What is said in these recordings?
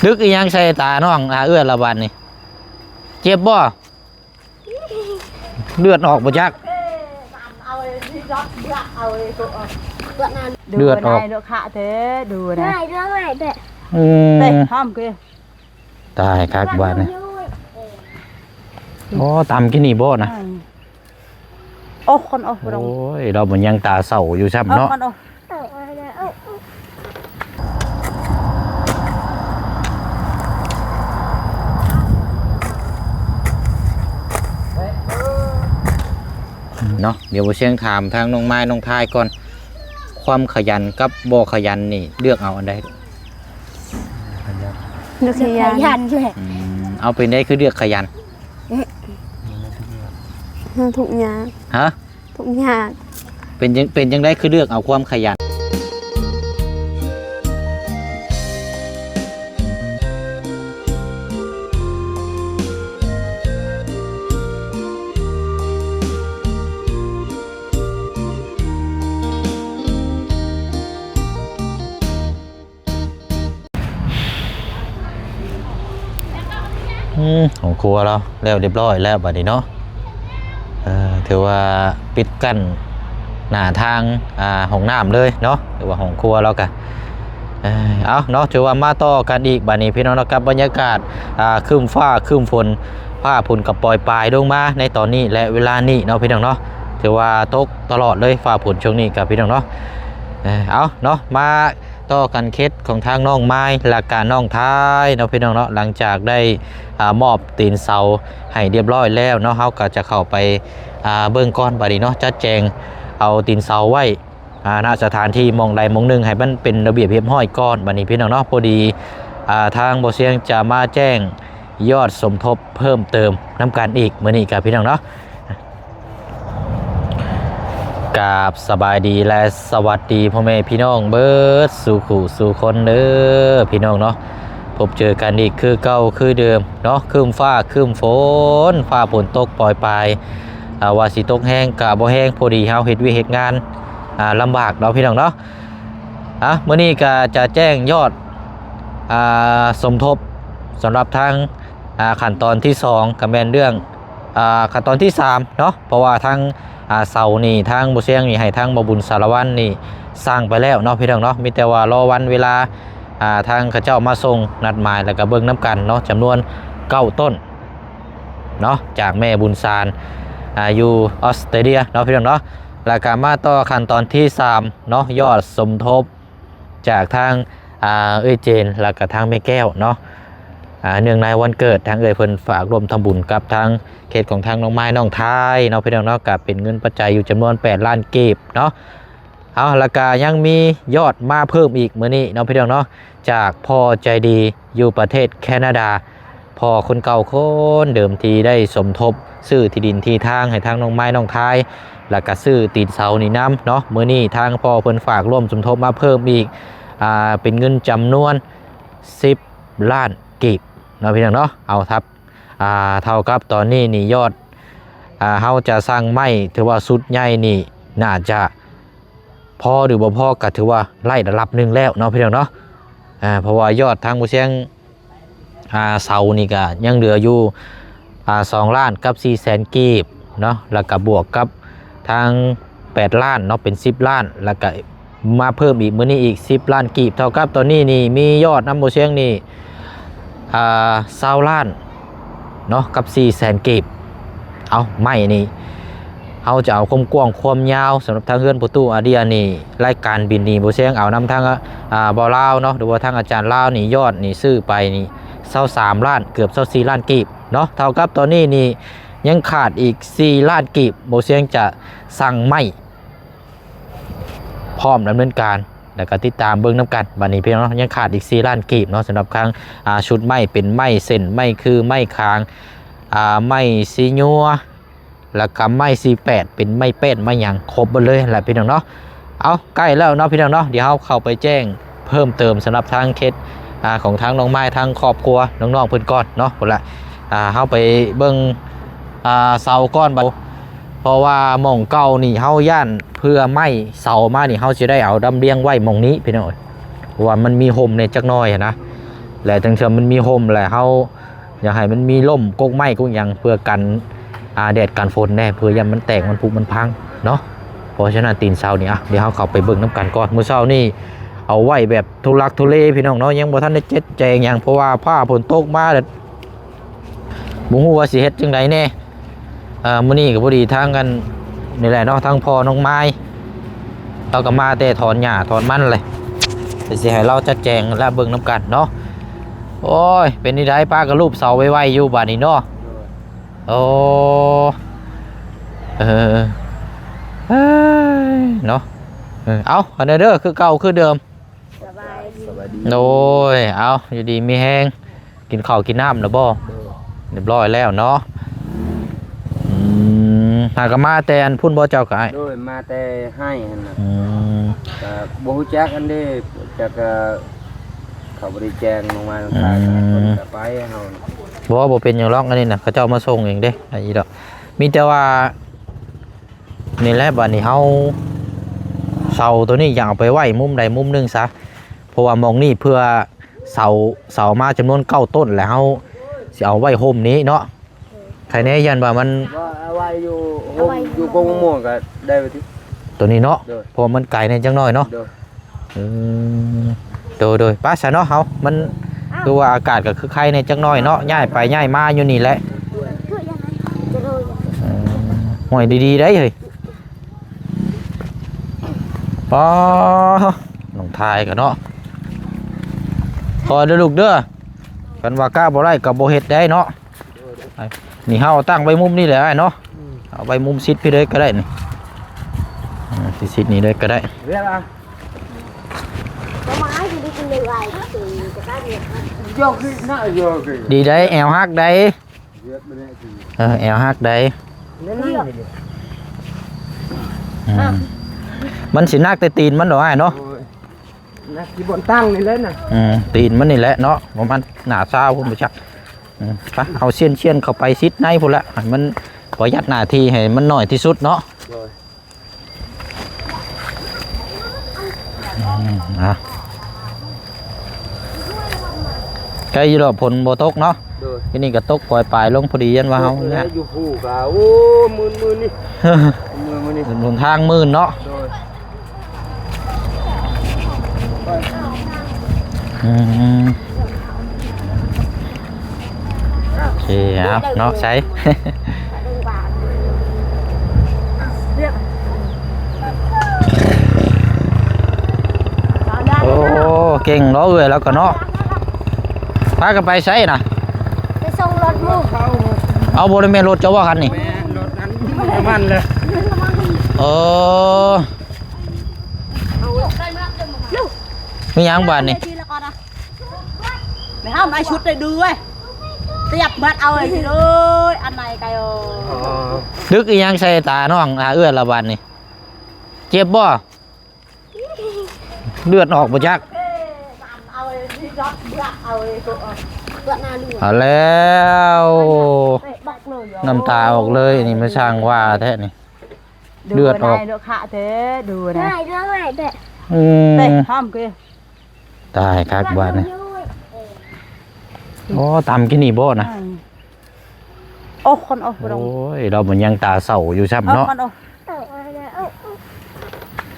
ຕຶກອີ່ຫຍັງໃສ່ຕານ້ອງ ອາ ເອື້ອຍລະບາດນີ້ ເຈັບບໍ່? ເລືອດອອກບໍ່ຈັກ? ເລືອດອອກ ເລືອກຂະແທ້ ດູນະ ເອີ ຕາຍຄັກບາດນີ້. ອໍ ຕຳກິນນີ້ບໍ່ນະ? ໂອ້ ຄົນ ໂອ້ ໂອ້ຍ ລາວມັນຍັງຕາເສົ້າຢູ່ຊ້ຳເນາະ. ເນາະ ດຽວບໍ່ຊຽງຖາມທາງນ້ອງມາຍນ້ອງທາຍກ່ອນ ຄວາມຂະຫຍັນກັບບໍ່ຂະຫຍັນນີ້ ເລືອກເອົາອັນໃດ? ເລືອກຂະຫຍັນ ຂະຫຍັນແຫຼະ. ອືມ ເອົາ ເປັນໃດຄືເລືອກຂະຫຍັນ? ເຮົາທຸກຍາກ. ຮະ? ທຸກຍາກ. ເປັນຈັ່ງ ເປັນຈັ່ງໃດຄືເລືອກເອົາຄວາມຂະຫຍັນ? ອືມ ຂອງຄົວລາວແລ້ວຮຽບຮ້ອຍແລ້ວບາດນີ້ເນາະ. ເອີ ຖືວ່າປິດກັ້ນໜ້າທາງ ອ່າ ຫ້ອງນ້ຳເລີຍເນາະ ຫຼືວ່າຫ້ອງຄົວລາວກະ ເອີ ເອົາເນາະ ຖືວ່າມາຕໍ່ກັນອີກບາດນີ້ພີ່ນ້ອງເນາະ ກັບບັນຍາກາດ ອ່າ ຄຶ້ມຟ້າຄຶ້ມຝົນ ຟ້າຝົນກໍປ່ອຍປາຍລົງມາໃນຕອນນີ້ ແລະ ເວລານີ້ເນາະ ພີ່ນ້ອງເນາະ. ຖືວ່າຕົກຕະຫຼອດເລີຍຟ້າຝົນຊ່ວງນີ້ກໍ ພີ່ນ້ອງເນາະ. ເອີ ເອົາເນາະ ມາ ຕໍ່ກັນເຂດຂອງທາງນ້ອງມາຍ ແລະກະນ້ອງທາຍເນາະ ພີ່ນ້ອງເນາະ. ຫຼັງຈາກໄດ້ ອ່າ ມອບຕີນເສົາໃຫ້ຮຽບຮ້ອຍແລ້ວເນາະ ເຮົາກໍຈະເຂົ້າໄປ ອ່າ ເບິ່ງກ່ອນບາດນີ້ເນາະ ຈັດແຈງເອົາຕີນເສົາໄວ້ ອ່າ ນະສະຖານທີ່ໝ່ອງໃດໝ່ອງໜຶ່ງ ໃຫ້ມັນເປັນລະບຽບຮຽບຮ້ອຍກ່ອນບາດນີ້ ພີ່ນ້ອງເນາະ. ພໍດີ ອ່າ ທາງບໍ່ຊຽງຈະມາແຈ້ງຍອດສົມທົບເພີ່ມເຕີມນຳກັນອີກມື້ນີ້ກະ ພີ່ນ້ອງເນາະ. ກາບສະບາຍດີ ແລະ ສະຫວັດດີພໍ່ແມ່ພີ່ນ້ອງເບິດສູ່ຄູ່ສູ່ຄົນເດີ ພີ່ນ້ອງເນາະ. ພົບເຈີກັນອີກຄືເກົ່າຄືເດີມເນາະ ຄຶ້ມຟ້າຄຶ້ມຝົນ ຟ້າຝົນຕົກປອຍປາຍ ອ່າ ວ່າຊິຕົກແຮງກະບໍ່ແຮງ ພໍດີເຮົາເຮັດວຽກເຮັດງານ ອ່າ ລຳບາກເນາະ ພີ່ນ້ອງເນາະ. ອ່າ ມື້ນີ້ກະຈະແຈ້ງຍອດ ອ່າ ສົມທົບສຳລັບທາງ ອ່າ ຂັ້ນຕອນທີສອງ ກະແມ່ນເລື່ອງ ອ່າ ຂັ້ນຕອນທີສາມເນາະ ເພາະວ່າທາງ ອ່າ ເສົານີ້ ທາງບໍ່ຊຽງນີ້ໃຫ້ທາງບໍ່ບຸນສາລະວັນນີ້ສ້າງໄປແລ້ວເນາະ ພີ່ນ້ອງເນາະ. ມີແຕ່ວ່າລໍວັນເວລາ ອ່າ ທາງເຂົາເຈົ້າມາສົ່ງນັດໝາຍ ແລ້ວກະເບິ່ງນຳກັນເນາະ ຈຳນວນເກົ້າຕົ້ນເນາະ ຈາກແມ່ບຸນສານ ອ່າ ຢູ່ອອສເຕຣເລຍເນາະ ພີ່ນ້ອງເນາະ. ແລ້ວກະມາຕໍ່ຂັ້ນຕອນທີສາມເນາະ ຍອດສົມທົບ ຈາກທາງ ອ່າ ເອື້ອຍເຈນ ແລ້ວກະທາງແມ່ແກ້ວເນາະ ອ່າ ເນື່ອງໃນວັນເກີດ ທາງເອື້ອຍເພິ່ນຝາກຮ່ວມທຳບຸນກັບທາງເຂດຂອງທາງນ້ອງມາຍນ້ອງທາຍເນາະ ພີ່ນ້ອງເນາະ ກະເປັນເງິນປັດໄຈຢູ່ຈຳນວນແປດລ້ານກີບເນາະ. ເອົາ ແລ້ວກະຍັງມີຍອດມາເພີ່ມອີກມື້ນີ້ເນາະ ພີ່ນ້ອງເນາະ ຈາກພໍ່ໃຈດີຢູ່ປະເທດແຄນາດາ ພໍ່ຄົນເກົ່າຄົນເດີມທີ່ໄດ້ສົມທົບຊື້ທີ່ດິນທີ່ທາງໃຫ້ທາງນ້ອງມາຍນ້ອງທາຍ ແລ້ວກະຊື້ຕີນເສົານີ້ນຳເນາະ. ມື້ນີ້ທາງພໍ່ເພິ່ນຝາກຮ່ວມສົມທົບມາເພີ່ມອີກ ອ່າ ເປັນເງິນຈຳນວນສິບລ້ານກີບເນາະ ພີ່ນ້ອງເນາະ. ເອົາ ທັບ ອ່າ ເທົ່າກັບຕອນນີ້ນີ້ຍອດ ອ່າ ເຮົາຈະສັ່ງໄມ້ ຖືວ່າຊຸດໃຫຍ່ນີ້ໜ້າຈະ ພໍຫຼືບໍ່ພໍກໍຖືວ່າໄດ້ລະດັບໜຶ່ງແລ້ວເນາະ ພີ່ນ້ອງເນາະ. ອ່າ ເພາະວ່າຍອດທາງບໍ່ຊຽງ ອ່າ ເສົານີ້ກໍຍັງເຫຼືອຢູ່ ອ່າ ສອງລ້ານກັບສີ່ແສນກີບເນາະ ແລ້ວກໍບວກກັບທາງແປດລ້ານເນາະ ເປັນສິບລ້ານ ແລ້ວກໍມາເພີ່ມອີກມື້ນີ້ອີກສິບລ້ານກີບ ເທົ່າກັບຕອນນີ້ນີ້ມີຍອດນຳບໍ່ຊຽງນີ້ ອ່າ ຊາວລ້ານເນາະ ກັບສີ່ແສນກີບ. ເອົາ ໄມ້ນີ້ ເຮົາຈະເອົາຄວາມກວ້າງຄວາມຍາວ ສຳລັບທາງເຮືອນພໍ່ຕູ້ອາເດຍນີ້ ລາຍການບິນນີ້ ບໍ່ຊຽງເອົານຳທາງ ອ່າ ບ່າວລາວເນາະ ຫຼືວ່າທາງອາຈານລາວນີ້ ຍອດນີ້ຊື້ໄປນີ້ຊາວສາມລ້ານ ເກືອບຊາວສີ່ລ້ານກີບເນາະ. ເທົ່າກັບຕອນນີ້ນີ້ຍັງຂາດອີກສີ່ລ້ານກີບ ບໍ່ຊຽງຈະສັ່ງໄມ້ ພ້ອມດຳເນີນການ ແລ້ວກໍຕິດຕາມເບິ່ງນຳກັນ. ບັດນີ້ພີ່ນ້ອງເນາະ ຍັງຂາດອີກສີ່ລ້ານກີບເນາະ ສຳລັບທາງ ອ່າ ຊຸດໄມ້ ເປັນໄມ້ເສັ້ນ ໄມ້ຄື ໄມ້ຄາງ ອ່າ ໄມ້ຊີຍົວ ແລ້ວກໍໄມ້ຊີແປດ ເປັນໄມ້ແປ້ນໄມ້ຫຍັງ ຄົບເບິດເລີຍແຫຼະ ພີ່ນ້ອງເນາະ. ເອົາ ໃກ້ແລ້ວເນາະ ພີ່ນ້ອງເນາະ ດຽວເຮົາເຂົ້າໄປແຈ້ງເພີ່ມເຕີມ ສຳລັບທາງເຂດ ອ່າ ຂອງທາງນ້ອງມາຍ ທາງຄອບຄົວນ້ອງໆເພິ່ນກ່ອນເນາະ. ພຸ້ນລະ ອ່າ ເຮົາໄປເບິ່ງ ອ່າ ເສົາກ່ອນ ເພາະວ່າໝ່ອງເກົ່ານີ້ເຮົາຢ້ານເພື່ອໄມ້ເສົາມານີ້ ເຮົາຊິໄດ້ເອົາລຳລຽງໄວ້ໝ່ອງນີ້ ພີ່ນ້ອງເອີຍ ເພາະວ່າມັນມີຮົ່ມແດ່ຈັກໜ້ອຍຫັ້ນນະ. ແລະ ຈັ່ງເທື່ອມັນມີຮົ່ມ ແລະ ເຮົາຢາກໃຫ້ມັນມີຮົ່ມກົກໄມ້ກົກຫຍັງ ເພື່ອກັນ ອ່າ ແດດກັນຝົນແດ່ ເພື່ອຢ້ານມັນແຕກ ມັນຜຸມັນພັງເນາະ. ເພາະສະນັ້ນ ຕີນເສົານີ້ ອ່ະ ດຽວເຮົາເຂົ້າໄປເບິ່ງນຳກັນກ່ອນ. ມື້ເຊົ້ານີ້ເອົາໄວ້ແບບທຸລັກທຸເລ ພີ່ນ້ອງເນາະ, ຍັງບໍ່ທັນໄດ້ຈັດແຈງຫຍັງ ເພາະວ່າຟ້າຝົນຕົກມາ ແລ້ວບໍ່ຮູ້ວ່າຊິເຮັດຈັ່ງໃດແດ່. ເອີ ມື້ນີ້ກໍພໍດີທາງກັນນີ້ແຫຼະເນາະ, ທາງພໍ່ນ້ອງມາຍ ລາວກໍມາແຕ່ຖອນຫຍ້າຖອນມັນແຫຼະ, ດຽວຊິໃຫ້ລາວຈັດແຈງ ແລະ ເບິ່ງນຳກັນເນາະ. ໂອ້ຍ ເປັນຈັ່ງໃດ ປາກະລູບເສົາໄວໆຢູ່ບາດນີ້ເນາະ. ໂອ້ ເອີ ເອີ ເນາະ. ເອີ ເອົາ ອັນນັ້ນເດີ ຄືເກົ່າຄືເດີມ. ສະບາຍດີ ສະບາຍດີ. ໂດຍ ເອົາ ຢູ່ດີມີແຮງ. ກິນເຂົ້າກິນນ້ຳແລ້ວບໍ່? ໂດຍ ຮຽບຮ້ອຍແລ້ວເນາະ. ອືມ ຫາກໍມາແຕ່ອັນພຸ້ນບໍ່ເຈົ້າກໍອ້າຍ? ໂດຍ ມາແຕ່ໄຮ່ຫັ້ນນະ. ອືມ ກໍບໍ່ຮູ້ຈັກອັນເດ້ ຈັກກໍເຂົາບໍ່ໄດ້ແຈ້ງລົງມາທາງໃຕ້ ອືມ ກໍໄປເຮົາ. ບໍ່ ບໍ່ເປັນຫຍັງດອກ ອັນນີ້ນະ ເຂົາເຈົ້າມາສົ່ງເອງເດ້ ອັນນີ້ດອກ. ມີແຕ່ວ່າ ນີ້ແຫຼະ ບາດນີ້ເຮົາເສົາໂຕນີ້ຢາກເອົາໄປໄວ້ມຸມໃດມຸມໜຶ່ງຊະ, ເພາະວ່າໝ່ອງນີ້ເພື່ອເສົາ ເສົາມາຈຳນວນເກົ້າຕົ້ນ ແລ້ວເຮົາຊິເອົາໄວ້ຮົ່ມນີ້ເນາະ. ໃຄແນ່ຢ້ານວ່າມັນ ວ່າເອົາໄວ້ຢູ່ ເອົາໄວ້ຢູ່ ຢູ່ກົກມະມ່ວງກໍໄດ້ວ່າຕິ ໂຕນີ້ເນາະ. ໂດຍ ເພາະວ່າມັນໄກແນ່ຈັກໜ້ອຍເນາະ. ໂດຍ ອືມ ໂດຍໆ ໄປຊະເນາະ ເຮົາ ມັນ ຄືວ່າອາກາດກໍຄືໄຄແນ່ຈັກໜ້ອຍເນາະ, ຍ້າຍໄປຍ້າຍມາຢູ່ນີ້ແຫຼະ. ເອີ ຫ້ອຍ ດີໆ ໄດ໋ເຮີ້ຍ. ອໍ ນ້ອງຖ່າຍກັນເນາະ. ຂໍເດີລູກເດີ, ຄັນວ່າກະບໍ່ໄດ້ກໍບໍ່ເຮັດໄດ້ເນາະ. ນີ້ເຮົາເອົາຕັ້ງໄວ້ມຸມນີ້ແຫຼະອ້າຍເນາະ. ອືມ ເອົາໄວ້ມຸມຊິດພີ້ເລີຍກໍໄດ້ນີ້. ອືມ ຊິຊິດນີ້ເລີຍກໍໄດ້. ດີໄດ໋ ແອວຫັກໄດ໋. ເອີ ແອວຫັກໄດ໋. ອືມ ມັນຊິໜັກແຕ່ຕີນມັນດອກອ້າຍເນາະ. ໂອ້ຍ ໜັກທີ່ບ່ອນຕັ້ງນີ້ແຫຼະນະ. ອືມ ຕີນມັນນີ້ແຫຼະເນາະ, ປະມານໜ້າຊາວພຸ້ນບໍ່ຈັກ. ອືມ ໄປ ເອົາຊຽນໆ ເຂົ້າໄປຊິດໃນພຸ້ນລະ ໃຫ້ມັນປະຢັດໜ້າທີ່ໃຫ້ມັນໜ້ອຍທີ່ສຸດເນາະ. ໂດຍ ອືມ ອ່ະ ໃກ້ຢູ່ດອກ ຝົນບໍ່ຕົກເນາະ. ໂດຍ ທີ່ນີ້ກໍຕົກປອຍປາຍລົງພໍດີ ຢ້ານວ່າເຮົາ ໂດຍ ຢູ່ພູກໍ ໂອ້ ມື່ນໆ ນີ້ ມື່ນໆ ນີ້ ຫົນທາງມື່ນເນາະ. ໂດຍ ອືມ ໂອເຄ ເອົາເນາະ ໃສ່ ໂອ້ ເກັ່ງເນາະເອື້ອຍລາວກໍເນາະ. ພາກັນໄປໃສນະ? ໄປສົ່ງລົດໝູ່. ເອົາ ບໍ່ໄດ້ແມ່ນລົດເຈົ້າບໍ່ຄັນນີ້? ແມ່ນ ລົດອັນນ້ຳມັນເລີຍ. ເອີ ມີຫຍັງບາດນີ້? ແມ່ຫ້າມໄອ້ຊຸດໄດ້ດູເວີຍ. ຕຽບບັດເອົາໄອ້ຊິເອີຍ ອັນໃດໄກໂອ. ດຶກອີຫຍັງໃສ່ຕານ້ອງ ອາ ເອື້ອຍລະບາດນີ້? ເຈັບບໍ່? ເລືອດອອກບໍ່ຈັກ? ເອົາແລ້ວ ນ້ຳຕາອອກເລີຍ ນີ້ມາຊ່າງວ່າແທ້ນີ້. ເລືອດອອກ ເລືອດຂະແທ້ ດູນະ ອືມ ຕາຍຄັກບາດນີ້. ໂອ້ ຕຳກິນນີ້ບໍ່ນະ? ໂອ້ ຄົນ ໂອ້ ໂອ້ຍ ລາວມັນຍັງຕາເສົ້າຢູ່ຊ້ຳເນາະ.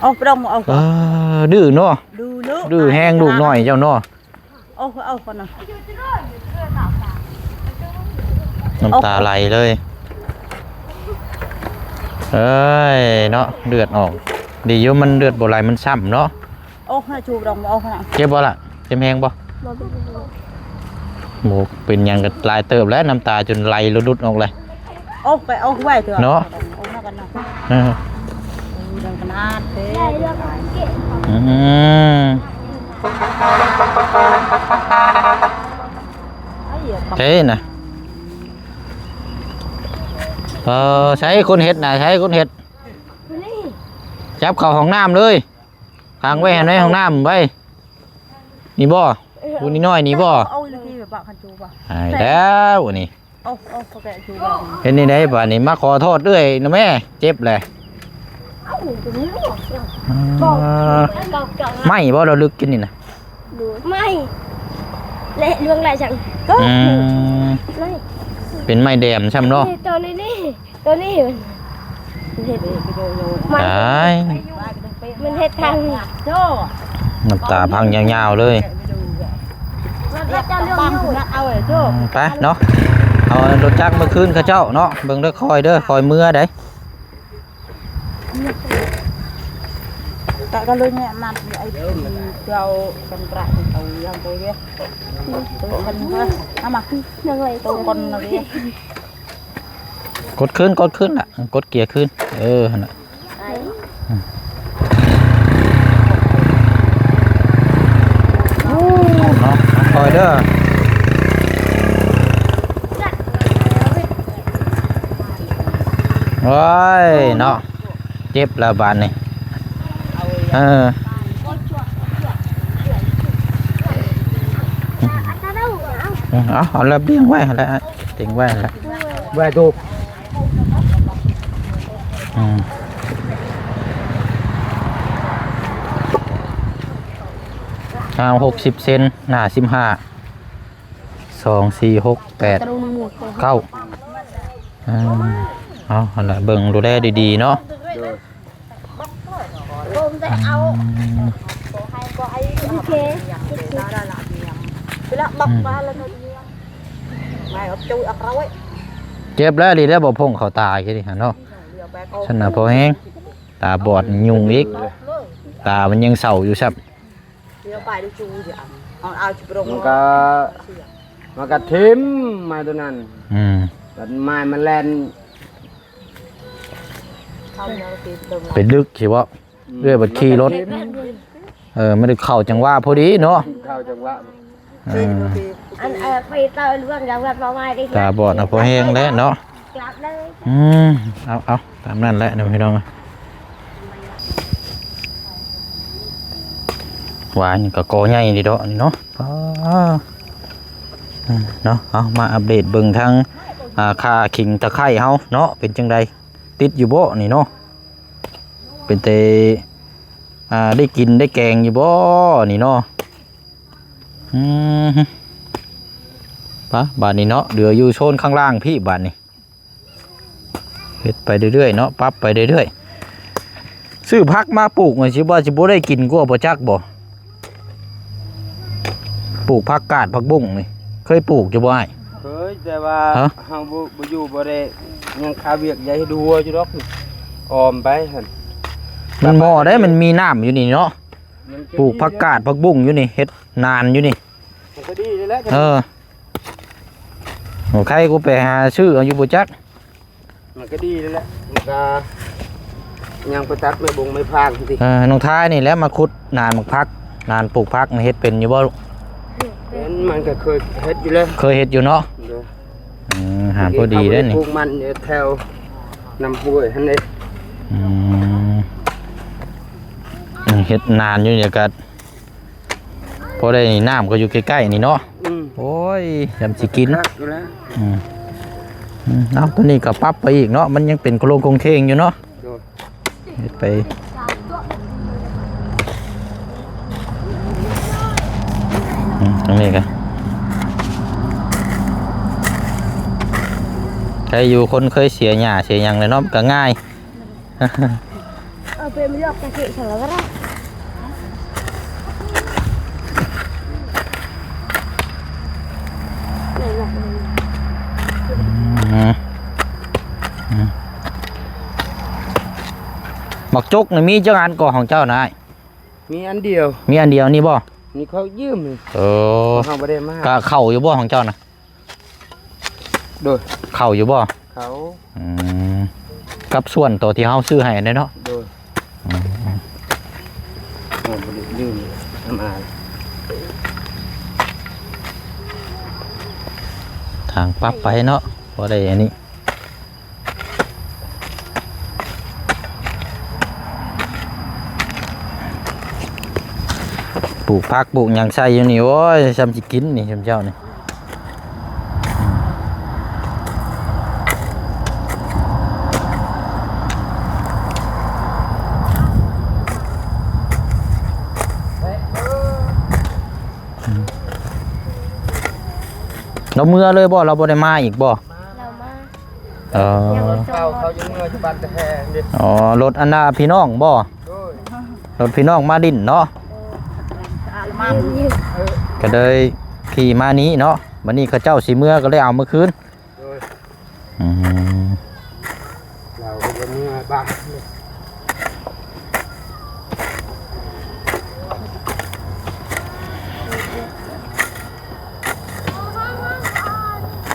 ໂອ້ ປະດອງ ໂອ້ ເອີ ດື້ເນາະ ດື້ເນາະ ດື້ແຮງລູກນ້ອຍເຈົ້າເນາະ. ເອົາ ເອົາກ່ອນນະ ນ້ຳຕາໄຫຼເລີຍ. ເອີຍເນາະ ເລືອດອອກ ດີຢູ່ມັນເລືອດບໍ່ໄຫຼ ມັນຊ້ຳເນາະ. ໂອ້ ໃຫ້ຈູດອງ ເອົາຂະໜາດ ເຈັບບໍ່ລະ? ເຈັບແຮງບໍ່? ບໍ່ເປັນຫຍັງ ບໍ່ເປັນຫຍັງ ກໍຫຼາຍເຕີບແລ້ວ ນ້ຳຕາຈົນໄຫຼຫຼຸດໆອອກເລີຍ. ໂອ້ ໄປເອົາໄວ້ເຖາະເນາະ ເອົາມາກັນເນາະ. ເອີ ເອີ ເລື່ອງຂະໜາດເດ້. ອືມ ເອີ ເອີ ໃສນະ? ເອີ ໃສຄົນເຮັດນະ? ໃສຄົນເຮັດ? ຈັບເຂົ້າຫ້ອງນ້ຳເລີຍ ຂັງໄວ້ໃນຫ້ອງນ້ຳໄວ້. ນີ້ບໍ່? ຜູ້ນ້ອຍໆນີ້ບໍ່? ເອົາອີ່ຫຼີ ບັກຄັນຈູບໍ່? ຕາຍແລ້ວນີ້. ເອົາ ເອົາ ເຂົາແກະຢູ່ ເຮັດແນວໃດບາດນີ້? ມາຂໍໂທດເອື້ອຍນະແມ່ ເຈັບແຫຼະ. ເອົາ ມັນກໍມີ ອືມ ບໍ່ ເຈົ້າ ເຈົ້າ ໄໝ້ບໍ່ ລະລຶກກິນນີ້ນະ? ໂດຍ ໄໝ້. ແລະ ລວງຫຼາຍຈັ່ງ ອືມ ໄມ້ ເປັນໄມ້ແດມຊ້ຳເນາະ ນີ້ ໂຕນີ້ ນີ້ ໂຕນີ້ ມັນເຮັດ ຕາຍ ມັນເຮັດທາງ ນ້ຳຕາພັງຍາວໆເລີຍ ອືມ ໄປເນາະ ເອົາລົດຈັກມາຄືນເຂົາເຈົ້າເນາະ ເບິ່ງເດີ ຄ່ອຍເດີ ຄ່ອຍເມືອໃດ. ກົດຄືນ ກົດຄືນລະ ກົດເກຍຄືນ ເອີ ຫັ້ນລະ ເນາະ ຄ່ອຍເດີ ໂອ້ຍ ເນາະ. ເຈັບແລ້ວບາດນີ້ ເອີ ເອົາ ເອົາລະບຽງໄວ້ຫັ້ນແຫຼະ ເຕັງໄວ້ຫັ້ນແຫຼະ ໄວ້ດູ ອືມ ຍາວຫົກສິບເຊັນ ໜາສິບຫ້າ ສອງ ສີ່ ຫົກ ແປດ ເກົ້າ ເອີ ເອົາ ຫັ້ນລະ ເບິ່ງດູແລດີໆເນາະ ໂດຍ ອືມ ອືມ ເຈັບແລ້ວ ດີແລ້ວບໍ່ພົງເຂົ້າຕາ ຄືນີ້ຫັ້ນເນາະ ຊັ້ນນະພໍແຮງ ຕາບອດຍຸ່ງອີກ ຕາມັນຍັງເສົ້າຢູ່ຊ້ຳ ມັນກໍ ມັນກໍຖິ້ມໄມ້ຕົວນັ້ນ ອືມ ແລ້ວໄມ້ມັນແລ່ນ ໄປດຶກຊິເວົ້າ ອືມ ເອື້ອຍບັດຂີ່ລົດ ເອີ ມັນໄດ້ເຂົ້າຈັງຫວະພໍດີເນາະ ເຂົ້າຈັງຫວະ ເອີ ອັນ ເອີ ໄປເຕີລວນກັບວັດບໍ່ໄມ້ໄດ້ ຕາບອດນະ ພໍແຮງແລ້ວເນາະ ອືມ ເອົາ ເອົາ ຕາມນັ້ນແຫຼະເນາະ ພີ່ນ້ອງ ຫວາຍນີ້ກໍກໍໃຫຍ່ດີດອກນີ້ເນາະ ອາ ເນາະ ເອົາ ມາອັບເດດເບິ່ງທາງ ອ່າ ຄ່າຂິງຕະໄຄເຮົາເນາະ ເປັນຈັ່ງໃດ ຕິດຢູ່ບໍ່ນີ້ເນາະ ເປັນແຕ່ ອ່າ ໄດ້ກິນໄດ້ແກງຢູ່ບໍ່ນີ້ເນາະ ອືມ ປະ ບາດນີ້ເນາະ ເຫຼືອຢູ່ໂຊນຂ້າງລ່າງພີ້ບາດນີ້ ເຮັດໄປເລື້ອຍໆເນາະ ປັບໄປເລື້ອຍໆ ຊື້ຜັກມາປູກ ມັນຊິວ່າຊິບໍ່ໄດ້ກິນກວ່າບໍ່ຈັກບໍ່ ປູກຜັກກາດຜັກບຸ້ງນີ້ ເຄີຍປູກຢູ່ບໍ່ອ້າຍ? ເຄີຍ ແຕ່ວ່າ ຮະ? ເຮົາບໍ່ ບໍ່ຢູ່ ບໍ່ໄດ້ ຍັງຄາວຽກ ຢາກເຮັດຫົວຢູ່ດອກ ອ້ອມໄປຫັ້ນ ມັນເໝາະໄດ໋ ມັນມີນ້ຳຢູ່ນີ້ເນາະ ມັນກໍ ປູກຜັກກາດ ດີເດ້ ຜັກບຸ້ງຢູ່ນີ້ ເຮັດນານຢູ່ນີ້ ມັນກໍດີນີ້ແຫຼະ ເອີ ໂອເຄ ກູໄປຫາຊື້ເອົາຢູ່ບໍ່ຈັກ ມັນກໍດີແລ້ວແຫຼະ ມັນກໍຍັງໄປຕັດໄມ້ບົງໄມ້ພາງຕິ ເອີ ນ້ອງທາຍນີ້ແຫຼະມາຂຸດນານໝາກຜັກ ນານປູກຜັກ ເຮັດເປັນຢູ່ບໍ່? ເປັນ ມັນກໍເຄີຍເຮັດຢູ່ແລ້ວ ເຄີຍເຮັດຢູ່ເນາະ ໂດຍ ອືມ ຫາພໍດີເດ້ນີ້ ປູກມັນຢູ່ແຖວນ້ຳຫ້ວຍຫັ້ນເດ້ ອືມ ເຮັດນານຢູ່ນີ້ກໍ ພໍໄດ້ນີ້ ນ້ຳກໍຢູ່ໃກ້ໆນີ້ເນາະ ອືມ ໂອ້ຍ ຍາມຊິກິນ ຄັກຢູ່ແລ້ວ ອືມ ອືມ ເອົາ ຕົວນີ້ກໍປັບໄປອີກເນາະ ມັນຍັງເປັນໂຄລງໂຄງເຄງຢູ່ເນາະ ໂດຍ ເຮັດໄປ ອືມ ຕົງນີ້ກໍ ໃຜຢູ່ຄົນເຄີຍເສຍຫຍ້າເສຍຫຍັງແລ້ວເນາະ ມັນກໍງ່າຍ. ເອີ ເປັນເລື່ອງກະເສດສາລະວັດ ອືມ ອືມ ໝາກຈົກນີ້ມີຈັກອັນກໍຂອງເຈົ້ານາຍ? ມີອັນດຽວ ມີອັນດຽວນີ້ບໍ່? ນີ້ເຂົາຢືມນີ້ ເອີ ເຮົາບໍ່ໄດ້ມາ ກະເຂົ້າຢູ່ບໍ່ຂອງເຈົ້ານະ? ໂດຍ ເຂົ້າຢູ່ບໍ່? ເຂົ້າ ອືມ ກັບສ່ວນໂຕທີ່ເຮົາຊື້ໃຫ້ນັ້ນເນາະ ໂດຍ ອືມ ເຮົາບໍ່ໄດ້ລືມນຳອາຍ ທາງປັບໄປເນາະ ບໍ່ໄດ້ອັນນີ້. ປູກຜັກປູກຫຍັງໃສ່ຢູ່ນີ້ ໂອ້ຍ ຊ່ຳຊິກິນນີ້ ຊຸມເຈົ້ານີ້ ອືມ. ລາວເມືອເລີຍບໍ່? ລາວບໍ່ໄດ້ມາອີກບໍ່? ລາວມາ ເອີ ຍັງບໍ່ສົ່ງ ເຂົາ ເຂົາຍັງເມືອຢູ່ບ້ານແຕ່ແຮງເດ້. ອໍ ລົດອັນນ່າພີ່ນ້ອງບໍ່? ໂດຍ ລົດພີ່ນ້ອງມາດິນເນາະ ມາດິນ ກໍເລີຍຂີ່ມານີ້ເນາະ. ບັດນີ້ເຂົາເຈົ້າຊິເມືອ ກໍເລີຍເອົາມາຄືນ. ໂດຍ ອືມ ລາວກໍບໍ່ເມືອບ້ານ.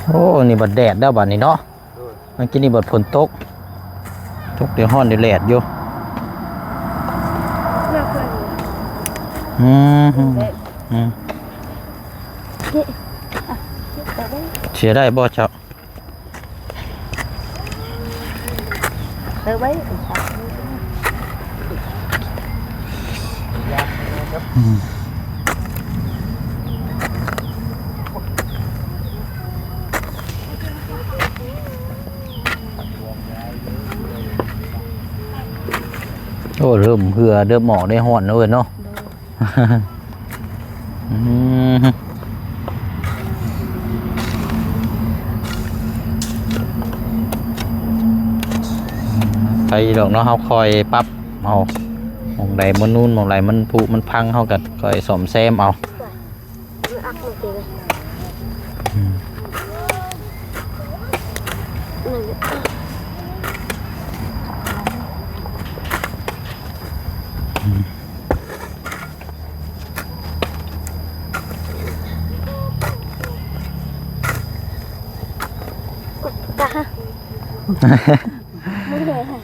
ໂອ້ ນີ້ບັດແດດແລ້ວບັດນີ້ເນາະ. ໂດຍ ເມື່ອກີ້ນີ້ບັດຝົນຕົກ ຕົກດຽວຮ້ອນດຽວແດດຢູ່. ອືມ ອືມ ເສຍໄດ້ບໍ່ເຈົ້າ? ເອີ ໄວ້ ອືມ ໂອ້ ເລີ່ມເຫື່ອ ເລີ່ມອອກ ໄດ້ຮ້ອນເນາະເອີຍເນາະ. ອືມ ໄປດອກເນາະ ເຮົາຄ່ອຍປັບເອົາ ໝ່ອງໃດມັນນູນ ໝ່ອງໃດມັນຜຸມັນພັງ ເຮົາກໍຄ່ອຍສ້ອມແຊມເອົາ. ອືມ ອືມ.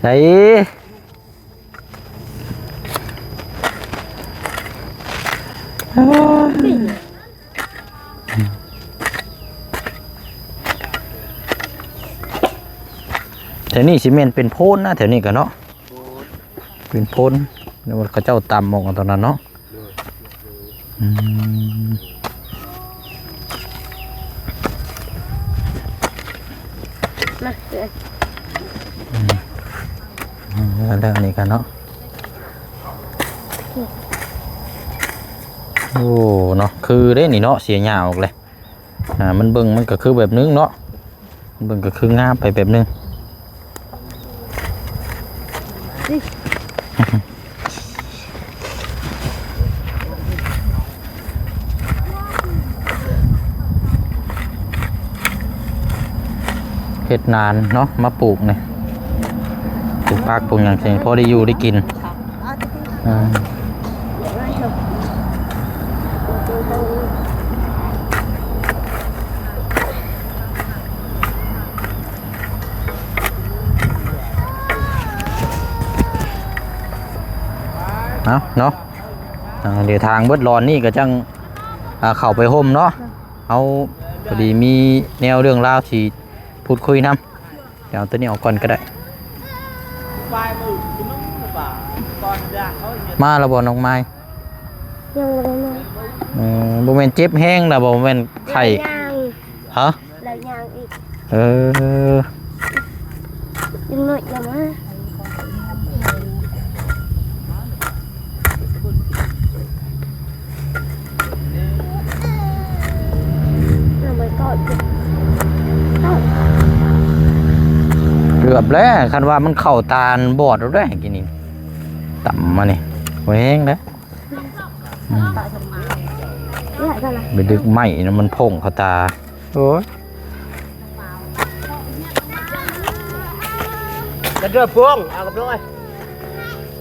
ໃສ່ ແຖວນີ້ຊິແມ່ນເປັນໂພນນະ ແຖວນີ້ກະເນາະ ເປັນໂພນ ແລ້ວເຂົາເຈົ້າຕຳອອກຕອນນັ້ນເນາະ. ອືມ ມາ ອືມ ແລ້ວອັນນີ້ກັນເນາະ. ໂອ້ ເນາະ ຄືເດ້ນີ້ເນາະ ເສຍຫຍ້າອອກເລີຍ. ອ່າ ມັນເບິ່ງ ມັນກໍຄືແບບໜຶ່ງເນາະ ມັນເບິ່ງກໍຄືງາມໄປແບບໜຶ່ງ. ເຮັດນານເນາະ ມາປູກນີ້ ປູກຜັກ ປູກຫຍັງ ພໍໄດ້ຢູ່ໄດ້ກິນ. ອ່າ ເອົາເນາະ ອ່າ ດຽວທາງເບິດລອນນີ້ກໍຈັ່ງ ອ່າ ເຂົ້າໄປຮົ່ມເນາະ. ເຮົາພໍດີມີແນວເລື່ອງລາວຊິພູດຄຸຍນຳ. ດຽວເອົາຕົວນີ້ອອກກ່ອນກໍໄດ້. ມາແລ້ວບໍ່ນ້ອງມາຍ? ຍັງບໍ່ໄດ້ມາ. ເອີ ບໍ່ແມ່ນເຈັບແຮງລະບໍ່? ບໍ່ແມ່ນໄຂ້? ຮະ? ແລ້ວຍ່າງອີກ. ເອີ ອີກໜ້ອຍລະມາ. ເກືອບແລ້ວ ຄັນວ່າມັນເຂົ້າຕາບອດແລ້ວເດ້ ກິນນີ້ ຕຳມານີ້ ບໍ່ແຮງເດ້. ອືມ ໄປດຶກໄມ້ນະ ມັນພົ່ງເຂົ້າຕາ. ໂອ້ຍ ກະເດີບພວງ ເອົາກັບໂລຍ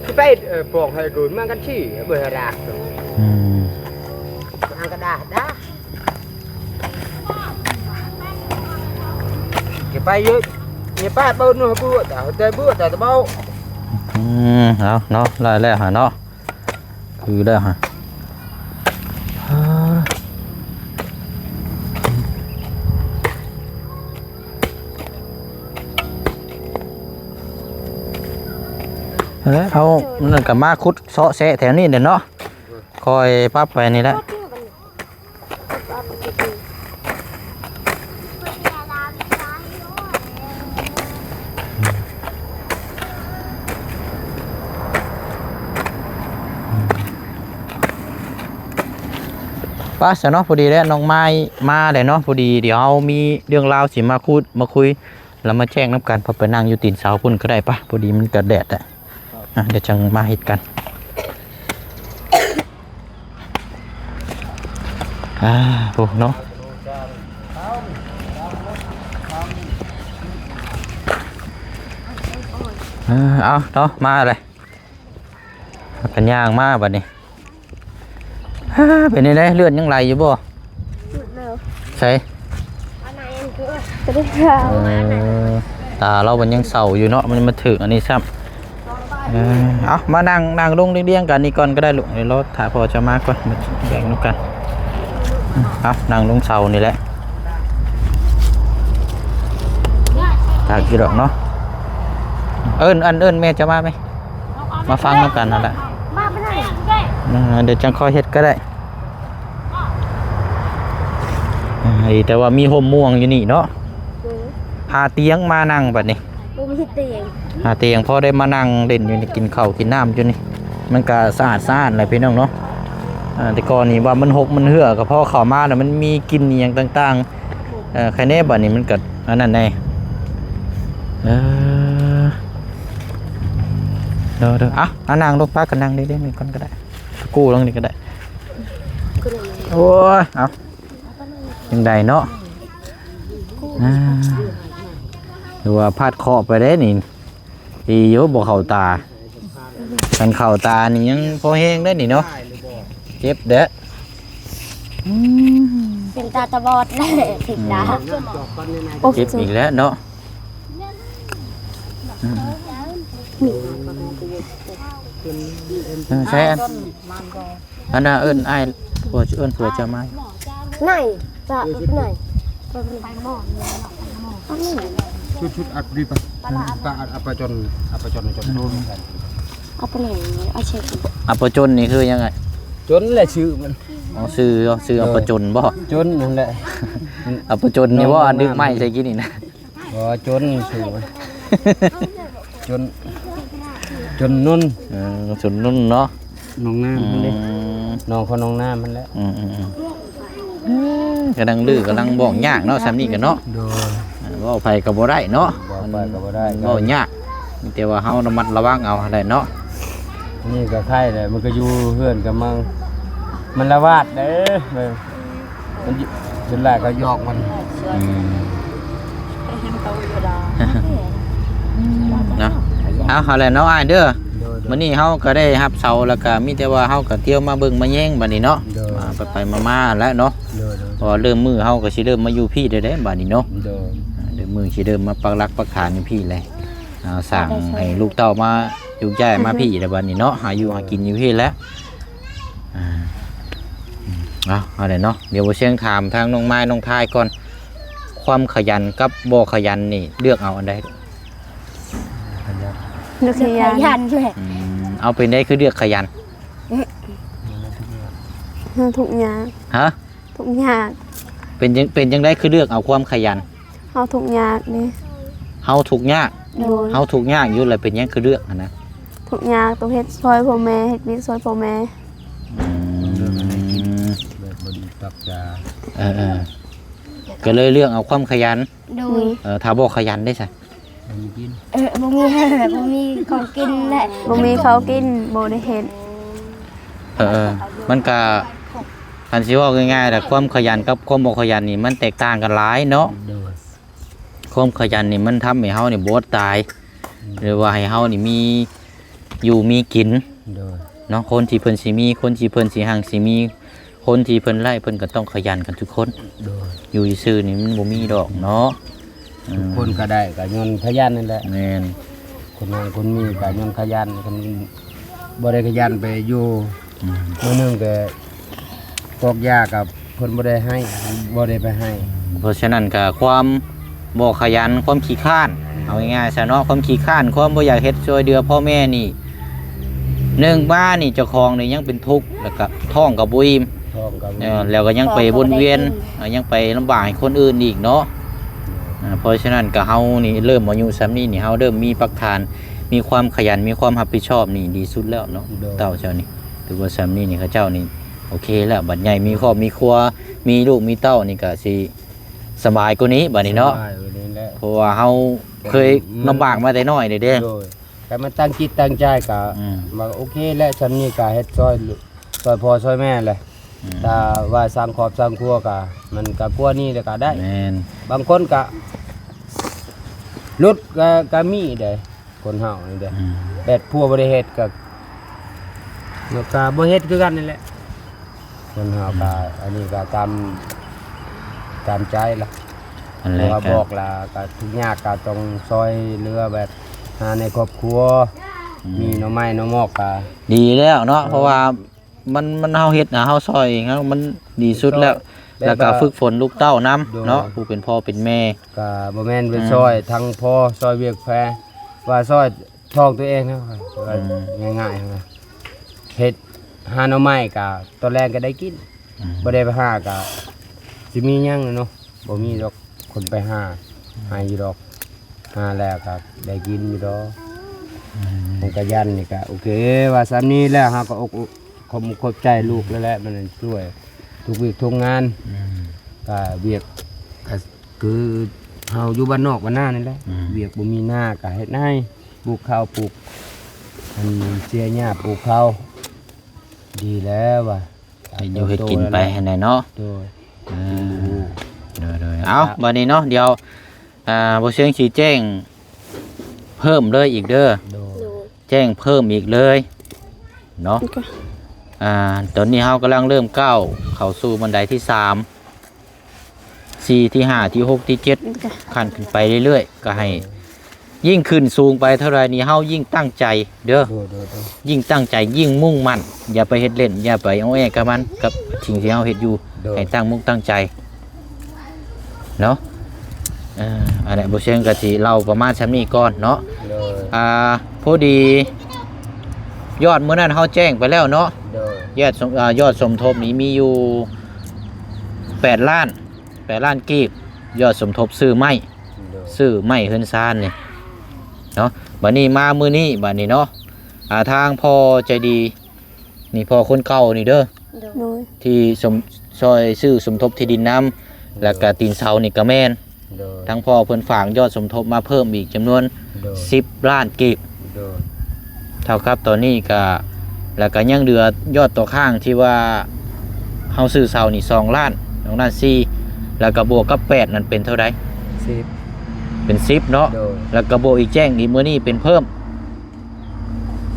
ຊິໄປ ເອີ ພວງໃຫ້ໂດນມາກັນຊີ້ ເບີດາດາ. ອືມ ມາກະດາດາ ຊິໄປຢູ່ ຢ່າໄປເບິ່ງໜູເບິ່ງຕາ ແຕ່ເບິ່ງຕາຕະເບົາ. ອືມ ເອົາເນາະ ໄດ້ແລ້ວຫາເນາະ. ຄືໄດ້ຫະ ເອີ ເອົາ ນັ້ນກະມາຂຸດເຊາະແຊະແຖວນີ້ແຫຼະເນາະ ຄ່ອຍປັບໄປນີ້ແຫຼະ. ໄປ ປະຊະເນາະ ພໍດີແລ້ວນ້ອງໄມ້ມາແລ້ວເນາະ ພໍດີດຽວເຮົາມີເລື່ອງລາວຊິມາຄູດມາຄຸຍ ແລ້ວມາແຈ້ງນຳກັນ ເພາະໄປນັ່ງຢູ່ຕີນເສົາພຸ້ນກໍໄດ້ປະ ພໍດີມັນກໍແດດແຫຼະ ອ່ະ ດຽວຈັ່ງມາເຮັດກັນ ອ່າ ໂອ້ ເນາະ ເອີ ເອົາເນາະ ມາເລີຍ ພາກັນຍ່າງມາບັດນີ້ ເປັນຈັ່ງໃດ ເລືອດຍັງໄຫຼຢູ່ບໍ່? ໃສ? ຕາລາວມັນຍັງເສົ້າຢູ່ເນາະ ມັນມາຖືກອັນນີ້ຊ້ຳ ເອີ ເອົາ ມານັ່ງ ນັ່ງລົງລຽງໆກັນນີ້ກ່ອນກໍໄດ້ລູກ ດຽວລໍຖ້າພໍ່ຈະມາກ່ອນ ມາແບ່ງນຳກັນ ເອົາ ນັ່ງລົງເສົານີ້ແຫຼະ ຖ້າຢູ່ດອກເນາະ ເອີ້ນ ອັນ ເອີ້ນແມ່ຈະມາໄໝ? ມາຟັງນຳກັນຫັ້ນແຫຼະ ມາໄປໄດ້ ເອີ ດຽວຈັ່ງຄ່ອຍເຮັດກໍໄດ້ ເອີ ແຕ່ວ່າມີຮົ່ມມ່ວງຢູ່ນີ້ເນາະ ເອີ ຫາຕຽງມານັ່ງບັດນີ້ ບໍ່ມີຕຽງ ຫາຕຽງພໍໄດ້ມານັ່ງຫຼິ້ນຢູ່ນີ້ ກິນເຂົ້າກິນນ້ຳຢູ່ນີ້ ມັນກະສະອາດສະອ້ານແຫຼະພີ່ນ້ອງເນາະ ອ່າ ແຕ່ກ່ອນນີ້ວ່າມັນຫົກມັນເຫື່ອ ກໍພໍເຂົ້າມາແລ້ວມັນມີກິ່ນອີ່ຫຍັງຕ່າງໆ ເອີ ໃຄແນ່ ບັດນີ້ມັນກໍອັນນັ້ນແນ່ ເອີ ເດີໆ ເອົາ ເອົານັ່ງລົງ ພາກັນນັ່ງເດ້ໆ ນີ້ກ່ອນກໍໄດ້ ກູ້ລົງນີ້ກໍໄດ້ ໂອ້ຍ ເອົາ ຈັ່ງໃດເນາະ ອ່າ ຫຼືວ່າພາດເຄາະໄປເດ້ນີ້ ດີຢູ່ບໍ່ເຂົ້າຕາ ຄັນເຂົ້າຕານີ້ຍັງພໍແຮງເດ້ນີ້ເນາະ ເຈັບເດ້ ອືມ ເປັນຕາຕາບອດແລ້ວ ຕິດຕາ ເຈັບອີກແລ້ວເນາະ ອືມ ເອີ ໃຊ້ອັນ ອັນນ່າ ເອີ້ນອ້າຍ ຜົວ ເອີ້ນຜົວເຈົ້າມາ ໄນ ຈະໄນ ຊຸດ ຊຸດອັດດີປະ ຕາອັດ ອັປະຈົນ ອັປະຈົນ ຈົນໂດນກັນ ອັປະໄນ ອາເຊກ ອັປະຈົນນີ້ຄືຫຍັງ? ຈົນແຫຼະຊື່ມັນ ອໍ ຊື່ ຊື່ອັປະຈົນບໍ່? ຈົນນັ້ນແຫຼະ ອັປະຈົນນີ້ບໍ່ ອັນດຶກໄມ້ໃສ່ກີ້ນີ້ນະ? ບໍ່ ຈົນຊື່ມັນ ຈົນ ຈົນນຸນ ເອີ ຈົນນຸນເນາະ ໜອງນ້ຳ ອືມ ເດ້ ໜອງຂອງໜອງນ້ຳຫັ້ນແຫຼະ ອືມໆໆ ກຳລັງລືກຳລັງບອກຍາກເນາະ ຊ່ຳນີ້ກໍເນາະ ໂດຍ ເວົ້າໃຜກໍບໍ່ໄດ້ເນາະ ເວົ້າໃຜກໍບໍ່ໄດ້ ເວົ້າຍາກ ມີແຕ່ວ່າເຮົາລະມັດລະວັງເອົາຫັ້ນແຫຼະເນາະ ນີ້ກໍໄຄແຫຼະ ມັນກໍຢູ່ເຮືອນກັບມັນ ມັນລະວາດເດ້ ມັນ ມັນຢູ່ ສ່ວນຫຼາຍກໍຢອກມັນ ອືມ ເນາະ ເອົາ ເອົາແຫຼະເນາະອ້າຍເດີ ໂດຍໆ ມື້ນີ້ເຮົາກໍໄດ້ຮັບເສົາ ແລ້ວກໍມີແຕ່ວ່າເຮົາກໍທ່ຽວມາເບິ່ງມາແຍງບັດນີ້ເນາະ ໂດຍ ອ່າ ໄປໆມາໆແຫຼະເນາະ ໂດຍໆ ເພາະວ່າເລີ່ມມື້ເຮົາກໍຊິເລີ່ມມາຢູ່ພີ້ໄດ້ແຫຼະບັດນີ້ເນາະ ໂດຍ ອ່າ ເລີ່ມມື້ຊິເລີ່ມມາປັກຫຼັກປັກຖານຢູ່ພີ້ແຫຼະ ອ່າ ສ້າງໃຫ້ລູກເຕົ້າມາຢູ່ຍ້າຍມາພີ້ແລ້ວບັດນີ້ເນາະ ຫາຢູ່ຫາກິນຢູ່ພີ້ແລ້ວ ອ່າ ເອົາ ເອົາແຫຼະເນາະ ດຽວບໍ່ຊຽງຖາມທາງນ້ອງມາຍນ້ອງທາຍກ່ອນ ຄວາມຂະຫຍັນກັບບໍ່ຂະຫຍັນນີ້ເລືອກເອົາອັນໃດ? ຂະຫຍັນ ເລືອກຂະຫຍັນ ຂະຫຍັນແຫຼະ ອືມ ເອົາ ເປັນໃດຄືເລືອກຂະຫຍັນ? ເຮົາທຸກຍາກ ຮະ? ທຸກຍາກ ເປັນຈັ່ງ ເປັນຈັ່ງໃດຄືເລືອກເອົາຄວາມຂະຫຍັນ? ເຮົາທຸກຍາກເດ້ ເຮົາທຸກຍາກ ໂດຍ ເຮົາທຸກຍາກຢູ່ ແລ້ວເປັນຫຍັງຄືເລືອກຫັ້ນນະ? ທຸກຍາກ ຕ້ອງເຮັດຊ່ອຍພໍ່ແມ່ ເຮັດວຽກຊ່ອຍພໍ່ແມ່ ອືມ ແບບບໍ່ມີປັກຈາ ເອີໆ ກໍເລີຍເລືອກເອົາຄວາມຂະຫຍັນ ໂດຍ ເອີ ຖ້າບໍ່ຂະຫຍັນເດ້ຊະ? ບໍ່ມີກິນ ເອີ ບໍ່ມີ ບໍ່ມີຂອງກິນແຫຼະ ບໍ່ມີເຂົ້າກິນ ບໍ່ໄດ້ເຮັດ ເອີ ມັນກະ ຄັນຊິເວົ້າງ່າຍໆ ແລ້ວ ຄວາມຂະຫຍັນກັບຄວາມບໍ່ຂະຫຍັນນີ້ ມັນແຕກຕ່າງກັນຫຼາຍເນາະ ໂດຍ ຄວາມຂະຫຍັນນີ້ ມັນທຳໃຫ້ເຮົານີ້ບໍ່ອດຕາຍ ອືມ ຫຼືວ່າໃຫ້ເຮົານີ້ມີຢູ່ມີກິນ ໂດຍ ເນາະ ຄົນທີ່ເພິ່ນຊິມີ ຄົນທີ່ເພິ່ນຊິຮັ່ງຊິມີ ຄົນທີ່ເພິ່ນໄດ້ ເພິ່ນກໍຕ້ອງຂະຫຍັນກັນທຸກຄົນ ໂດຍ ຢູ່ຊື່ໆນີ້ມັນບໍ່ມີດອກເນາະ ເອີ ທຸກຄົນກໍໄດ້ກໍຍ້ອນຂະຫຍັນນັ້ນແຫຼະ ແມ່ນ ຄົນຮັ່ງຄົນມີກໍຍ້ອນຂະຫຍັນ ຄັນບໍ່ໄດ້ຂະຫຍັນໄປຢູ່ ອືມ ມື້ໜຶ່ງກໍຕອກຢາກໍເພິ່ນບໍ່ໄດ້ໃຫ້ ບໍ່ໄດ້ໄປໃຫ້ ເພາະສະນັ້ນກໍຄວາມບໍ່ຂະຫຍັນ ຄວາມຂີ້ຄ້ານ ເອົາງ່າຍໆຊະເນາະ ຄວາມຂີ້ຄ້ານ ຄວາມບໍ່ຢາກເຮັດຊ່ວຍເຫຼືອພໍ່ແມ່ນີ້ ໜຶ່ງມານີ້ເຈົ້າຂອງນີ້ຍັງເປັນທຸກ ແລ້ວກໍທ້ອງກໍບໍ່ອີ່ມ ທ້ອງກໍບໍ່ ເອີ ແລ້ວກໍຍັງໄປວົນວຽນ ເອີ ຍັງໄປລຳບາກໃຫ້ຄົນອື່ນອີກເນາະ ເອີ ເພາະສະນັ້ນກໍເຮົານີ້ເລີ່ມອາຍຸສ່ຳນີ້ນີ້ ເຮົາເລີ່ມມີປັກຖານ ມີຄວາມຂະຫຍັນ ມີຄວາມຮັບຜິດຊອບນີ້ດີສຸດແລ້ວເນາະ ໂດຍ ເຕົ້າເຈົ້ານີ້ ຖືວ່າສ່ຳນີ້ນີ້ເຂົາເຈົ້ານີ້ ໂອເຄແລ້ວ ບັດໃຫຍ່ມີຄອບມີຄົວ ມີລູກມີເຕົ້ານີ້ກໍຊິສະບາຍກວ່ານີ້ບັດນີ້ເນາະ ສະບາຍກວ່ານີ້ແຫຼະ ເພາະວ່າເຮົາເຄີຍ ອືມ ລຳບາກມາແຕ່ນ້ອຍເດ້ ໂດຍ ແຕ່ມັນຕັ້ງຈິດຕັ້ງໃຈກໍ ອືມ ວ່າໂອເຄແຫຼະ ຊ່ຳນີ້ກໍເຮັດຊ່ອຍ ຊ່ອຍພໍ່ຊ່ອຍແມ່ແຫຼະ ອືມ ຖ້າວ່າສ້າງຄອບສ້າງຄົວກໍ ມັນກໍກວ່ານີ້ແຫຼະກໍໄດ້ ແມ່ນ ບາງຄົນກໍຫຼຸດກໍ ກໍມີເດ້ ຄົນເຮົານີ້ເດ້ ອືມ ແບບຜົວບໍ່ໄດ້ເຮັດກໍ ກໍບໍ່ເຮັດຄືກັນນີ້ແຫຼະ ຄົນເຮົາກໍ ອືມ ອັນນີ້ກໍຕາມ ຕາມໃຈລະ ອັນແລກ ເພາະວ່າບອກລະກໍທຸກຍາກ ກໍຕ້ອງຊ່ອຍເຫຼືອແບບຫາໃນຄອບຄົວ ອືມ ມີໜໍ່ໄມ້ໜໍ່ມອກກໍ ດີແລ້ວເນາະ ເອີ ເພາະວ່າມັນ ມັນ ເຮົາເຮັດນະ ເຮົາຊ່ອຍເອງ ເຮົາ ມັນດີສຸດແລ້ວ ຊ່ອຍ ແລ້ວກໍ ແລ້ວກໍຝຶກຝົນລູກເຕົ້ານຳ ໂດຍ ເນາະ ຜູ້ເປັນພໍ່ເປັນແມ່ ກໍບໍ່ແມ່ນໄປ ອືມ ຊ່ອຍທັງພໍ່ ຊ່ອຍວຽກແພ ວ່າຊ່ອຍທ້ອງຕົວເອງນະ ອືມ ວ່າງ່າຍໆນະ ເຮັດຫາໜໍ່ໄມ້ກະຕອນແລງກໍໄດ້ກິນ ອືມ ບໍ່ໄດ້ໄປຫາກະຊິມີຫຍັງເນາະ ບໍ່ມີດອກ ຄົນໄປຫາ ຫາຢູ່ດອກ ຫາແລ້ວກະໄດ້ກິນຢູ່ດອກ ອືມ ມັນກະຢັນນີ້ກະໂອເຄ ວ່າສ່ຳນີ້ແລ້ວ ເຮົາກໍອົກ ຂອບອົກຂອບໃຈລູກແລ້ວແຫຼະ ມັນຊ່ວຍທຸກວຽກທຸກງານ ອືມ ກະວຽກກະ ຄືເຮົາຢູ່ບ້ານນອກບ້ານນານີ້ແຫຼະ ອືມ ວຽກບໍ່ມີນາກະເຮັດນາ ປູກເຂົ້າ ປູກ ອັນເສຍຫຍ້າ ປູກເຂົ້າ ດີແລ້ວວ່າ ເຮັດຢູ່ເຮັດກິນໄປຫັ້ນແຫຼະເນາະ ໂດຍ ເອີ ໂດຍໆ ເອົາ ບາດນີ້ເນາະ ດຽວ ອ່າ ບໍ່ຊຽງຊິແຈ້ງເພີ່ມເລີຍອີກເດີ ໂດຍ ໂດຍ ແຈ້ງເພີ່ມອີກເລີຍເນາະ ໂອເຄ ອ່າ ຕອນນີ້ເຮົາກຳລັງເລີ່ມກ້າວເຂົ້າສູ່ບັນໄດທີສາມ ສີ່ ທີຫ້າ ທີຫົກ ທີເຈັດ ໂອເຄ ຂັ້ນຂຶ້ນໄປເລື້ອຍໆ ກໍໃຫ້ຍິ່ງຂຶ້ນສູງໄປເທົ່າໃດນີ້ ເຮົາຍິ່ງຕັ້ງໃຈເດີ ໂດຍໆໆ ຍິ່ງຕັ້ງໃຈ ຍິ່ງມຸ່ງໝັ້ນ ຢ່າໄປເຮັດເລ່ນ ຢ່າໄປອ້ອແອກັບມັນ ກັບສິ່ງທີ່ເຮົາເຮັດຢູ່ ໂດຍ ໃຫ້ຕັ້ງມຸກຕັ້ງໃຈ ເນາະ ເອີ ອັນນີ້ບໍ່ຊຽງກໍຊິເລົ່າປະມານສ່ຳນີ້ກ່ອນເນາະ ໂດຍ ອ່າ ພໍດີຍອດມື້ນັ້ນເຮົາແຈ້ງໄປແລ້ວເນາະ ໂດຍ ຍອດສົມ ອ່າ ຍອດສົມທົບນີ້ມີຢູ່ແປດລ້ານ ແປດລ້ານກີບ ຍອດສົມທົບຊື້ໄມ້ ໂດຍ ຊື້ໄມ້ເຮືອນຊານນີ້ເນາະ ບັດນີ້ມາມື້ນີ້ ບັດນີ້ເນາະ ອ່າ ທາງພໍ່ໃຈດີ ນີ້ພໍ່ຄົນເກົ່ານີ້ເດີ ໂດຍ ໂດຍ ທີ່ສົມ ຊ່ອຍຊື້ສົມທົບທີ່ດິນນຳ ໂດຍ ແລ້ວກະຕີນເສົານີ້ກະແມ່ນ ໂດຍ ທາງພໍ່ເພິ່ນຝາກຍອດສົມທົບມາເພີ່ມອີກຈຳນວນ ໂດຍ ສິບລ້ານກີບ ໂດຍ ເທົ່າກັບຕອນນີ້ກະ ແລ້ວກະຍັງເຫຼືອຍອດຕົກຄ້າງທີ່ວ່າເຮົາຊື້ເສົານີ້ສອງລ້ານ ສອງລ້ານສີ່ ແລ້ວກະບວກກັບແປດນັ້ນເປັນເທົ່າໃດ? ສິບ ເປັນສິບເນາະ ໂດຍ ແລ້ວກະບວກອີກແຈ້ງອີກມື້ນີ້ເປັນເພີ່ມ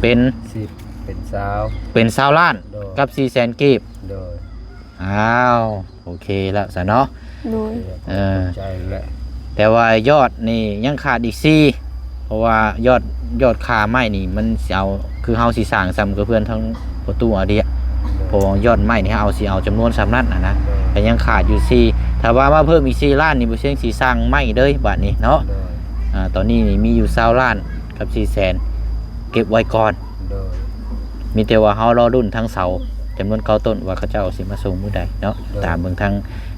ເປັນ ສິບ ເປັນຊາວ ເປັນຊາວລ້ານ ໂດຍ ກັບສີ່ແສນກີບ ໂດຍ ອ້າວ ໂອເຄແລ້ວຊະເນາະ ໂດຍ ເອີ ຂອບໃຈແຫຼະ ແຕ່ວ່າຍອດນີ້ຍັງຂາດອີກສີ່ ເພາະວ່າຍອດ ຍອດຄ່າໄມ້ນີ້ມັນຊິເອົາ ຄືເຮົາຊິສ້າງສ່ຳກັບເຮືອນທາງພໍ່ຕູ້ອາດຽ ໂດຍ ເພາະວ່າຍອດໄມ້ນີ້ເຮົາຊິເອົາຈຳນວນສ່ຳນັ້ນນະ ໂດຍ ແຕ່ຍັງຂາດຢູ່ສີ່ ຖ້າວ່າມາເພີ່ມອີກສີ່ລ້ານນີ້ ບໍ່ຊຽງຊິສ້າງໄມ້ເລີຍບາດນີ້ເນາະ ໂດຍ ອ່າ ຕອນນີ້ນີ້ມີຢູ່ຊາວລ້ານ ກັບສີ່ແສນ ເກັບໄວ້ກ່ອນ ໂດຍ ມີແຕ່ວ່າເຮົາລໍລຸ້ນທາງເສົາຈຳນວນເກົ້າຕົ້ນວ່າເຂົາເຈົ້າຊິມາສົ່ງມື້ໃດເນາະ ໂດຍ ຕາມເບິ່ງທາງ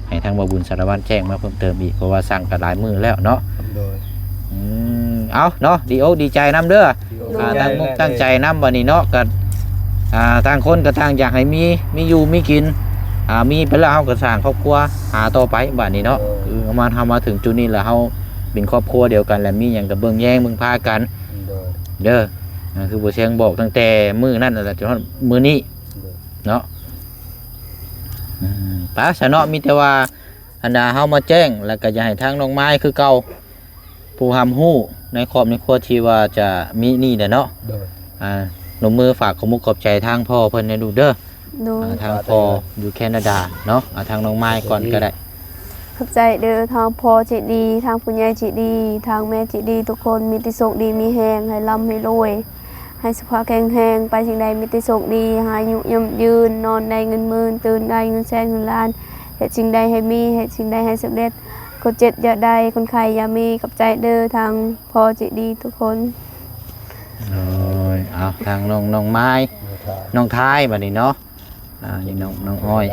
ໃຫ້ທາງບ່າວບຸນສາລະວັນແຈ້ງມາເພີ່ມເຕີມອີກ ເພາະວ່າສັ່ງກໍຫຼາຍມື້ແລ້ວເນາະ ໂດຍ ອືມ ເອົາເນາະ ດີອົກດີໃຈນຳເດີ ໂດຍ ອ່າ ຕັ້ງມຸກຕັ້ງໃຈນຳບັດນີ້ເນາະ ກໍ ອ່າ ຕ່າງຄົນກໍຕ່າງຢາກໃຫ້ມີ ມີຢູ່ມີກິນ ອ່າ ມີໄປແລ້ວເຮົາກໍສ້າງຄອບຄົວຫາຕໍ່ໄປບັດນີ້ເນາະ ໂດຍ ຄືເຮົາມາ ເຮົາມາເຖິງຈຸດນີ້ແລ້ວ ເຮົາເປັນຄອບຄົວດຽວກັນ ແລ້ວມີຫຍັງກໍເບິ່ງແຍງເບິ່ງພາກັນ ໂດຍ ເດີ ອ່າ ຄືບໍ່ຊຽງບອກຕັ້ງແຕ່ມື້ນັ້ນແຫຼະ ຈົນຮອດມື້ນີ້ ໂດຍ ເນາະ ອືມ ໄປຊະເນາະ ມີແຕ່ວ່າ ອັນນ່າ ເຮົາມາແຈ້ງ ແລ້ວກໍຢາກໃຫ້ທາງນ້ອງມາຍຄືເກົ່າ ຜູ້ຮັບຮູ້ໃນຄອບໃນຄົວທີ່ວ່າຈະມີນີ້ແຫຼະເນາະ ໂດຍ ອ່າ ລົງມືຝາກຂອບມຸກຂອບໃຈທາງພໍ່ເພິ່ນແດ່ລູກເດີ ໂດຍ ອ່າ ທາງພໍ່ຢູ່ແຄນາດາເນາະ ອ່າ ທາງນ້ອງມາຍກ່ອນກໍໄດ້ ຂອບໃຈເດີ ທາງພໍ່ໃຈດີ ທາງຜູ້ໃຫຍ່ໃຈດີ ທາງແມ່ໃຈດີ ທຸກຄົນມີແຕ່ໂຊກດີມີແຮງ ໃຫ້ລ່ຳໃຫ້ລວຍ ໃຫ້ສຸຂະແຂງແຮງ ໄປສິ່ງໃດມີແຕ່ໂຊກດີ ໃຫ້ອາຍຸໝັ້ນຍືນ ນອນໄດ້ເງິນໝື່ນ ຕື່ນໄດ້ເງິນແສນເງິນລ້ານ ເຮັດສິ່ງໃດໃຫ້ມີ ເຮັດສິ່ງໃດໃຫ້ສຳເລັດ ຄົນເຈັບຢ່າໄດ້ ຄົນໄຂ້ຢ່າມີ ຂອບໃຈເດີ ທາງພໍ່ໃຈດີທຸກຄົນ ໂອ້ຍ ເອົາ ທາງນ້ອງ ນ້ອງມາຍ ນ້ອງທາຍ ນ້ອງທາຍບັດນີ້ເນາະ ອ່າ ນີ້ນ້ອງ ນ້ອງອ້ອຍ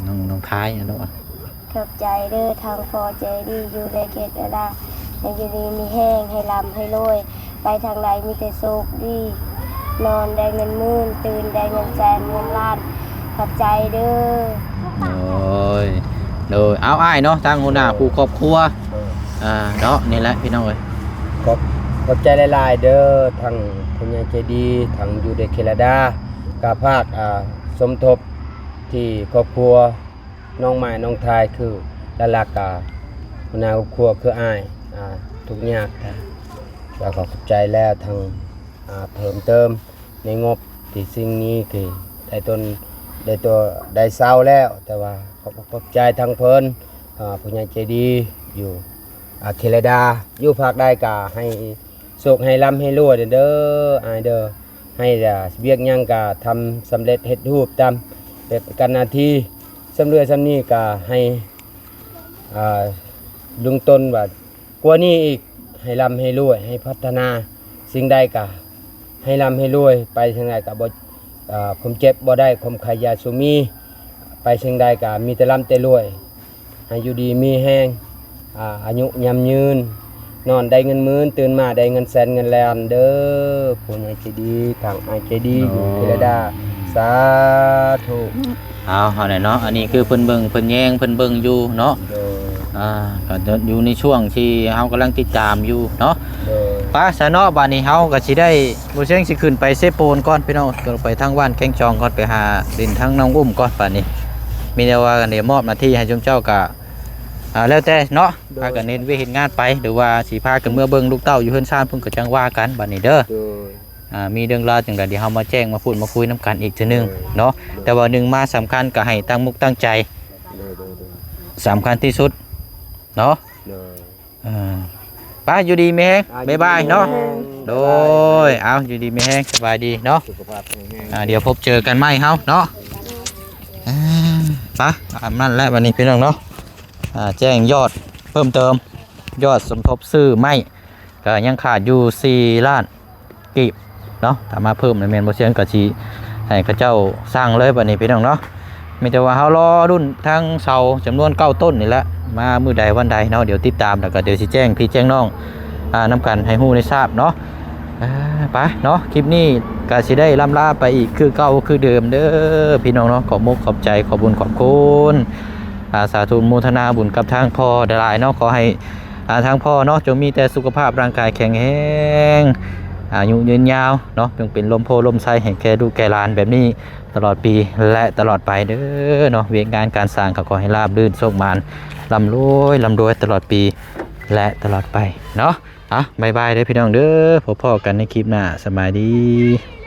ນ້ອງ ນ້ອງທາຍ ເອົາລູກ ຂອບໃຈເດີ ທາງພໍ່ໃຈດີ ຢູ່ໃນເຂດແຄນາດາ ໃຫ້ຢູ່ດີມີແຮງ ໃຫ້ລ່ຳໃຫ້ລວຍ ໄປທາງໃດມີແຕ່ໂຊກດີ ນອນໄດ້ເງິນໝື່ນ ຕື່ນໄດ້ເງິນແສນເງິນລ້ານ ຂອບໃຈເດີ. ໂດຍ ໂດຍ ເອົາ ອ້າຍເນາະ ທາງຫົວໜ້າຄູ່ຄອບຄົວ ເອີ ອ່າ ເນາະ ນີ້ແຫຼະພີ່ນ້ອງເອີຍ ຂອບ ຂອບໃຈຫຼາຍໆເດີ ທັງຜູ້ໃຫຍ່ໃຈດີ ທັງຢູ່ໃນແຄນາດາ ກະຝາກ ອ່າ ສົມທົບທີ່ຄອບຄົວ ນ້ອງໝ້າຍນ້ອງທາຍ ຄືຫຼັກໆກະຫົວໜ້າຄອບຄົວຄືອ້າຍ ອ່າ ທຸກຍາກ ແລ້ວກໍຂອບໃຈແລ້ວທັງ ອ່າ ເພີ່ມເຕີມໃນງົບທີ່ສິ່ງນີ້ຄືໄດ້ຕົນ ໄດ້ຕົວ ໄດ້ເຊົາແລ້ວ ແຕ່ວ່າຂອບ ຂອບໃຈທັງເພິ່ນ ອ່າ ຜູ້ໃຫຍ່ໃຈດີຢູ່ ອ່າ ແຄນາດາ ຢູ່ພາກໃດກໍໃຫ້ ໂຊກໃຫ້ລ່ຳໃຫ້ລວຍເດີອ້າຍເດີ ໃຫ້ ອ່າ ວຽກຫຍັງກະທຳສຳເລັດເຮັດຮູບຕາມແບບກັນໜ້າທີ່ ສ່ຳເຫຼືອສ່ຳນີ້ກະໃຫ້ ອ່າ ລຸງຕົ້ນວ່າກວ່ານີ້ອີກ ໃຫ້ລ່ຳໃຫ້ລວຍ ໃຫ້ພັດທະນາ ສິ່ງໃດກະໃຫ້ລ່ຳໃຫ້ລວຍ ໄປທາງໃດກະບໍ່ ອ່າ ຄວາມເຈັບບໍ່ໄດ້ ຄວາມໄຂ້ຢ່າສູ່ມີ ໄປສິ່ງໃດກະມີແຕ່ລ່ຳແຕ່ລວຍ ໃຫ້ຢູ່ດີມີແຮງ ອາ ອາຍຸຍາມຍືນ ນອນໄດ້ເງິນໝື່ນ ຕື່ນມາໄດ້ເງິນແສນເງິນລ້ານເດີ ຜູ້ໃຫຍ່ໃຈດີ ທາງອ້າຍໃຈດີຢູ່ແຄນາດາ ສາທຸ. ເອົາ ເຮົາແຫຼະເນາະ ອັນນີ້ຄືເພິ່ນເບິ່ງເພິ່ນແຍງເພິ່ນເບິ່ງຢູ່ເນາະ ໂດຍ ອ່າ ກໍຢູ່ໃນຊ່ວງທີ່ເຮົາກຳລັງຕິດຕາມຢູ່ເນາະ ໂດຍ ໄປຊະເນາະ ບາດນີ້ເຮົາກໍຊິໄດ້ ບໍ່ເຊີງຊິຂຶ້ນໄປເຊໂປນກ່ອນພີ່ນ້ອງ ກໍໄປທາງບ້ານແກ້ງຈອງກ່ອນ ໄປຫາຫຼິ້ນທາງນ້ອງອຸ້ມກ່ອນ ບາດນີ້ ມີແຕ່ວ່າ ອັນນີ້ ມອບໜ້າທີ່ໃຫ້ຊຸມເຈົ້າກະ ອ່າ ແລ້ວແຕ່ເນາະ ໂດຍ ພາກັນເຮັດວຽກເຮັດງານໄປ ຫຼືວ່າຊິພາກັນເມືອເບິ່ງລູກເຕົ້າຢູ່ເຮືອນຊານ ເພິ່ນກໍຈັ່ງວ່າກັນບາດນີ້ເດີ ໂດຍ ອ່າ ມີເລື່ອງລາວຈັ່ງໃດ ດຽວເຮົາມາແຈ້ງມາພູດມາຄຸຍນຳກັນອີກເທື່ອໜຶ່ງ ໂດຍ ເນາະ ໂດຍ ແຕ່ວ່າໜຶ່ງມາສຳຄັນກໍໃຫ້ຕັ້ງມຸກຕັ້ງໃຈ ໂດຍ ໂດຍ ໂດຍ ສຳຄັນທີ່ສຸດເນາະ ໂດຍ ອ່າ ໄປ ຢູ່ດີມີແຮງ ອ່າ ບາຍບາຍເນາະ ຢູ່ດີມີແຮງ ໂດຍ ບາຍບາຍ ເອົາ ຢູ່ດີມີແຮງ ສະບາຍດີເນາະ ສຸຂະພາບແຂງແຮງ ອ່າ ດຽວພົບເຈີກັນໃໝ່ເຮົາເນາະ ອ່າ ໄປ ຕາມນັ້ນແຫຼະ ບັດນີ້ພີ່ນ້ອງເນາະ ອ່າ ແຈ້ງຍອດເພີ່ມເຕີມ ຍອດສົມທົບຊື້ໄມ້ ກໍຍັງຂາດຢູ່ສີ່ລ້ານກີບເນາະ ຖ້າມາເພີ່ມນີ້ແມ່ນບໍ່ເຊີງກໍຊິໃຫ້ເຂົາເຈົ້າສັ່ງເລີຍບັດນີ້ພີ່ນ້ອງເນາະ ມີແຕ່ວ່າເຮົາລໍລຸ້ນທາງເສົາຈຳນວນເກົ້າຕົ້ນນີ້ແຫຼະ ມາມື້ໃດວັນໃດເນາະ ດຽວຕິດຕາມ ແລ້ວກໍດຽວຊິແຈ້ງພີ່ແຈ້ງນ້ອງ ອ່າ ນຳກັນໃຫ້ຮູ້ໄດ້ຊາບເນາະ ອ່າ ໄປເນາະ ຄລິບນີ້ກໍຊິໄດ້ລ່ຳລາໄປອີກຄືເກົ່າຄືເດີມເດີພີ່ນ້ອງເນາະ ຂອບມຸກຂອບໃຈ ຂອບບຸນຂອບຄຸນ ອ່າ ສາທຸ ໂມທະນາບຸນກັບທາງພໍ່ຫຼາຍໆເນາະ ຂໍໃຫ້ ອ່າ ທາງພໍ່ເນາະ ຈົ່ງມີແຕ່ສຸຂະພາບຮ່າງກາຍແຂງແຮງ ອາຍຸຍືນຍາວເນາະ ຈົ່ງເປັນລົມໂພລົມໄຊໃຫ້ແກ່ລູກແກ່ຫຼານແບບນີ້ຕະຫຼອດປີ ແລະ ຕະຫຼອດໄປເດີເນາະ ວຽກງານການສ້າງກໍຂໍໃຫ້ລາບລື່ນໂຊກໝານ ລ່ຳລວຍ ລ່ຳລວຍຕະຫຼອດປີ ແລະ ຕະຫຼອດໄປເນາະ ອ່ະ ບາຍບາຍເດີພີ່ນ້ອງເດີ ພົບພໍ້ກັນໃນຄລິບໜ້າ ສະບາຍດີ.